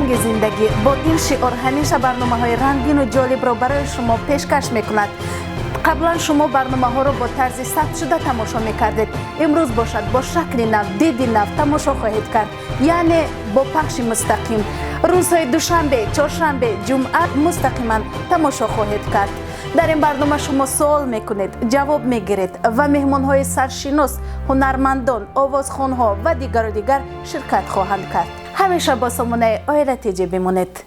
Ранги зиндагӣ бо ин шиор ҳамеша барномаҳои рангину ҷолибро барои шумо пешкаш мекунад. Қаблан шумо барномаҳоро бо тарзи сабтшуда тамошо мекардед. Имрӯз бошад, бо шакли нав, диди нав тамошо хоҳед кард, яъне бо пахши мустақим. Рӯзҳои душанбе, чоршанбе, ҷумъа мустақиман тамошо хоҳед кард. Дар ин барнома шумо суол мекунед, ҷавоб мегиред ва меҳмонҳои саршинос, ҳунармандон, овозхонҳо ва дигару дигар ширкат хоҳанд кард. Ҳамеша бо сомонаи Оила ТЖ бимонед.